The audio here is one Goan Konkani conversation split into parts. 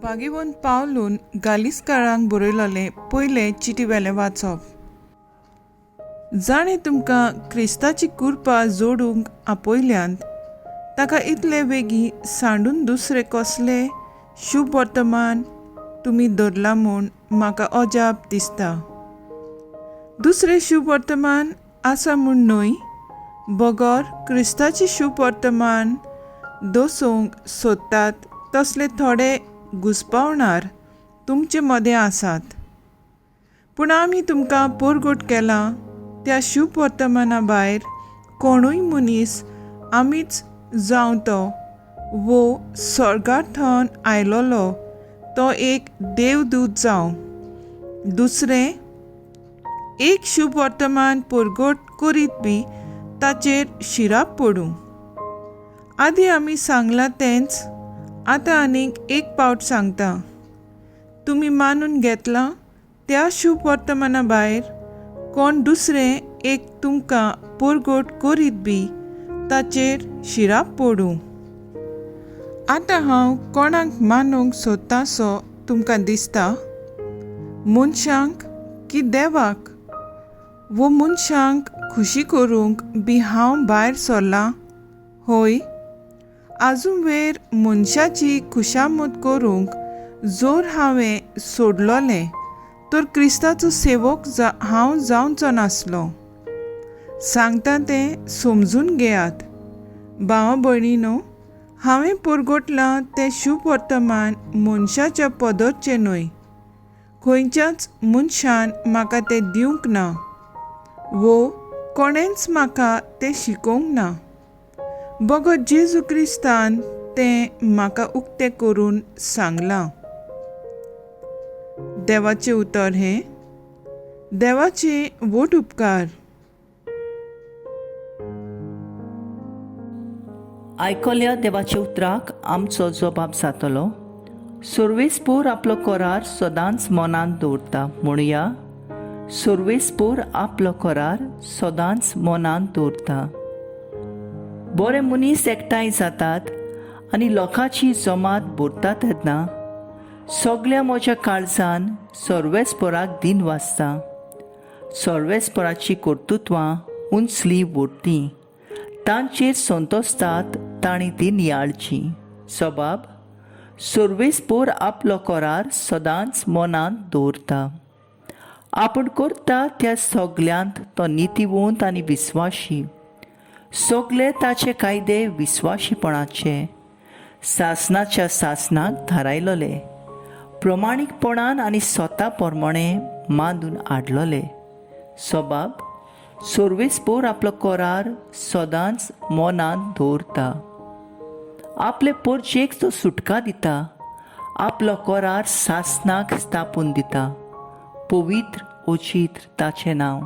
भागेवन पावलून गालिस्कारांक बरयलोलें पयलें चिटी वेलें वाचप. जाणें तुमकां क्रिस्ताची कुरपा जोडूंक आपयल्यांत ताका इतले वेगीं सांडून दुसरे कसले शुभ वर्तमान तुमी धरला म्हूण म्हाका अजाप दिसता. दुसरें शुभ वर्तमान आसा म्हूण न्हय, बगर क्रिस्ताची शुभ वर्तमान दसोवंक सोदतात तसले थोडे घुस्पावणार तुमचे मदें आसात. पूण आमी तुमकां पोरगोट केलां त्या शुभ वर्तमाना भायर कोणूय मनीस आमीच जावं तो वो स्वर्गार थंय आयलोलो तो एक देवदूत जावं, दुसरें एक शुभ वर्तमान पोरगोट करीत बी ताचेर शिराप पडूं. आदीं आमी सांगलां तेंच आतां आनीक एक पावट सांगता, तुमी मानून घेतलां त्या शुभ वर्तमाना भायर कोण दुसरें एक तुमकां पोरगोट करीत बी ताचेर शिराप पडूं. आतां हांव कोणाक मानूंक सोदता सो तुमकां दिसता, मनशांक की देवाक? वो मनशांक खुशी करूंक बी हांव भायर सरलां? हय, आजून वेर मनशाची खुशामत करूंक जोर हांवें सोडलोलें तर क्रिस्ताचो सेवक हांव जावचो नासलो. सांगता तें समजून घेयात भावा भयणीनो, हांवें परगटलां तें शुभ वर्तमान मनशाच्या पदरचें न्हय. खंयच्याच मनशान म्हाका तें दिवंक ना वो कोणेंच म्हाका तें शिकोवंक ना, बगर जेजू क्रिस्तान तें म्हाका उक्तें करून सांगलां. देवाचें उतर हें. देवाचे व्हड उपकार. आयकल्या देवाच्या उतराक आमचो जबाब जातलो. सर्वेस्पोर आपलो करार सदांच मनांत दवरता. म्हणुया, सर्वेस्पोर आपलो करार सदांच मनांत दवरता. बरे मनीस एकठांय जातात आनी लोकांची जमात भरता तेन्ना सगल्या म्हज्या काळजान सर्वेस्पोराक दिन वाचता. सर्वेस्पोराची कर्तृत्वां उंचली व्हडतीं, तांचेर संतोसतात तांणी ती नियाळची. सबाब सर्वेस्पोर आपलो करार सदांच मनांत दवरता. आपूण करता त्या सगल्यांत तो नितीवंत आनी विस्वाशी. सगले ताचे कायदे विस्वाशीपणाचे, सासनाच्या सासनाक थारायलोले, प्रमाणीकपणान आनी स्वता प्रमाणे मांदून हाडलोले. सबाब सर्वेस्पोर आपलो करार सदांच मनांत दवरता. आपले पोरचेक तो सुटका दिता, आपलो करार सासनाक स्थापून दिता. पवित्र ओचित्र ताचें नांव,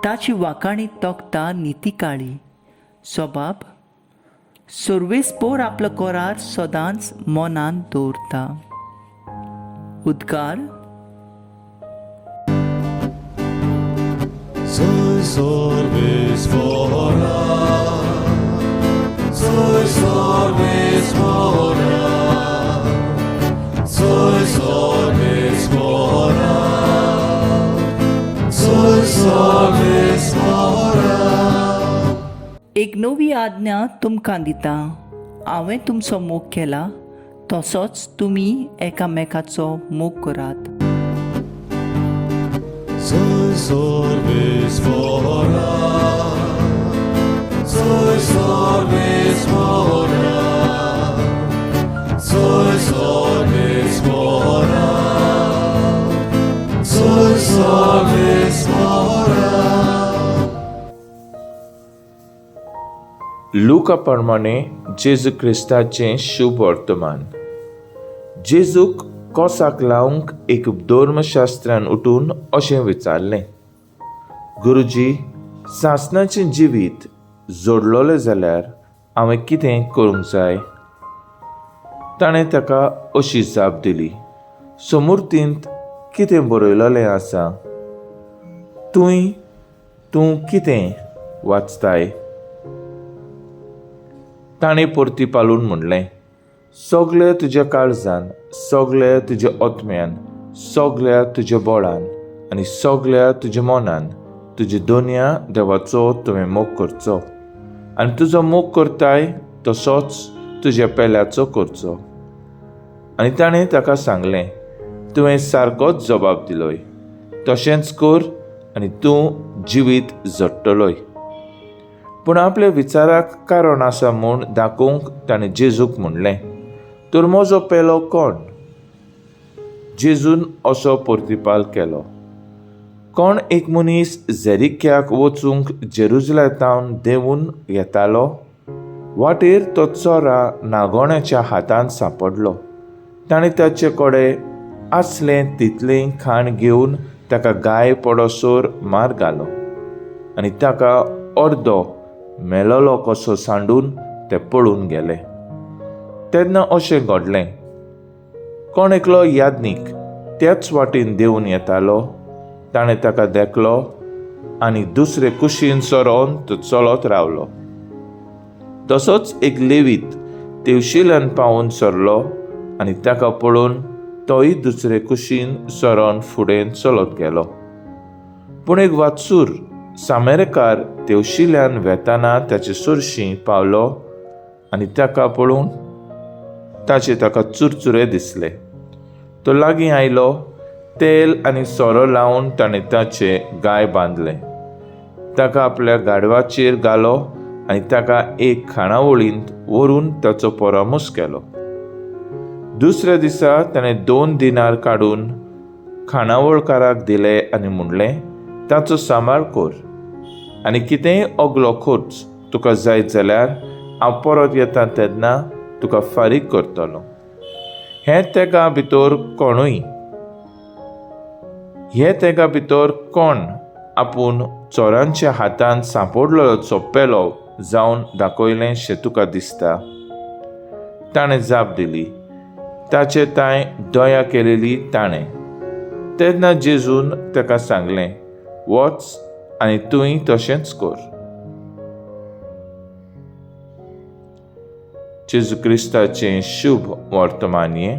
ताची वाखाणी तोखता नितीकाळी. सबाब सर्वेस्पोर आपलो करार सदांच मनांत दवरता. उद्गार. Soy sorbis fora, soy sorbis fora, soy sorbis fora, soy sorbis fora. एक नवी आज्ञा तुमकां दिता, हांवें तुमचो मोग केला तसोच तुमी एकामेकाचो मोग करात. Soy sorbis fora, soy sorbis fora, soy sorbis fora, soy sorbis fora. लुका प्रमाणे जेजू क्रिस्ताचें शुभ वर्तमान. जेजूक कोसाक लावंक एक धर्मशास्त्रान उठून अशें विचारलें, गुरुजी, सासनाचें जिवीत जोडलोलें जाल्यार हांवें कितें करूंक जाय? ताणें ताका अशी जाप दिली, समुर्तींत कितें बरयलोलें आसा? तूं कितें वाचताय? ताणें परती पालून म्हणलें, सगळे तुज्या काळजान, सगळे तुज्या आत्म्यान, सगळ्या तुज्या बोळान आनी सगळ्या तुज्या मनान तुज्या दोनया देवाचो तुवें मोग करचो, आनी तुजो मोग करताय तसोच तुज्या पेल्याचो करचो. आनी ताणें ताका सांगलें, तुवें सारकोच जबाब दिलोय, तशेंच कर आनी तूं जिवीत जडटलोय. पूण आपल्या विचाराक कारण आसा म्हूण दाखोवंक ताणें जेजूक म्हणलें, तर म्हजो पेलो कोण? जेजून असो प्रतिपाल केलो, कोण एक मनीस जेरिक्याक वचूंक जेरुजलेतावन देंवून येतालो. वाटेर तो चोरा नागोण्याच्या हातान सांपडलो. ताणें ताचे कडेन आसलें तितलें खाण घेवन ताका गाय पडोसर मार घालो आनी ताका अर्दो मेलोलो कसो सांडून ते पळून गेले. तेन्ना अशें घडलें, कोण एकलो याज्ञीक त्याच वाटेन देंवून येतालो. ताणें ताका देखलो आनी दुसरे कुशीन सरोन तो चलत रावलो. तसोच एक लेवीत तेवशिल्यान पावून सरलो आनी ताका पळोवन तोय दुसरे कुशीन सरोन फुडें चलत गेलो. पूण एक वाचूर सामेरकार तेवशिल्यान वेताना ताचे सरशीं पावलो आनी ताका पळोवन ताचे ताका चुरचुरे दिसले. तो लागीं आयलो, तेल आनी सोरो लावन ताणें ताचे गाय बांदले, ताका आपल्या गाडवाचेर घालो आनी ताका एक खाणावळींत व्हरून ताचो परामोस केलो. दुसऱ्या दिसा ताणें 2 दिनार काडून खाणावळकाराक दिले आनी म्हणलें, ताचो सांबाळ कर आनी कितेंय अगलो खर्च तुका जायत जाल्यार हांव परत येता तेन्ना तुका फारीक करतलो. हें तेगा भितर कोणूय हे तेगा भितर कोण आपूण चोरांच्या हातान सांपडलेलो चोपेलो जावन दाखयलें शें तुका दिसता? ताणें जाप दिली, ताचे तांय दया केलेली ताणें. तेन्ना जेजून ताका सांगलें, वच आनी तूंय तशेंच कर. जेजू क्रिस्ताचें शुभ वर्तमानये.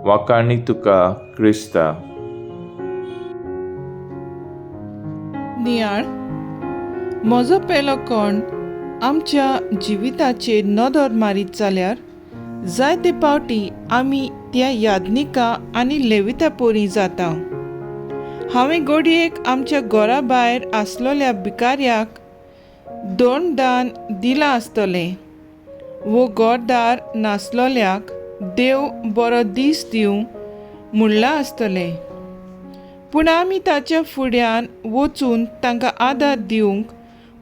वाखाणी तुका क्रिस्ता. नियाळ. म्हजो पेलो कोण आमच्या जिविताचेर नदर मारीत जाल्यार जायते पावटी आमी त्या याज्ञिका आनी लेविता पोरी जाता. हांवें घडयेक आमच्या घरा भायर आसलेल्या भिकाऱ्याक 2 दान दिलां आसतलें वो घरदार नासलोल्याक देव बरो दीस दिवं म्हणलां आसतलें. पूण आमी ताच्या फुड्यान वचून तांकां आदार दिवंक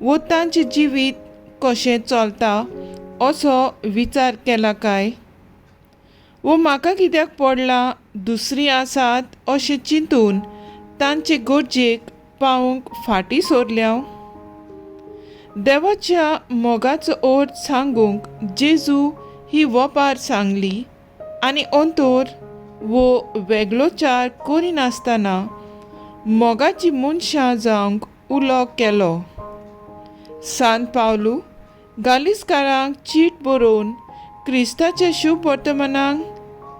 वो तांचें जिवीत कशें चलता असो विचार केला काय? वो म्हाका कित्याक पडलां दुसरीं आसात अशें चिंतून तांचे गरजेक पावूंक फाटीं सोरल्या? देवाच्या मोगाचो अर्थ सांगूंक जेजू ही वपार सांगली आनी अंतर वो वेगळोचार करिनासतना मोगाची मनशां जावंक उलो केलो. सान पावलू गालिस्कारांक चीट बरोवन क्रिस्ताच्या शुभ वर्तमानाक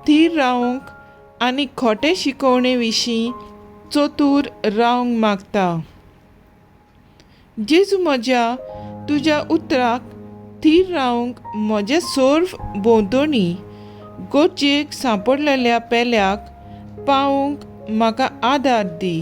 थीर रावंक आनी खोटे शिकवणे विशीं चतूर रावंक मागता. जेजू म्हज्या तुज्या उतराक थीर रावंक म्हजें सर्व भोंवतणी गरजेक सांपडलेल्या पेल्याक पावूंक म्हाका आदार दी.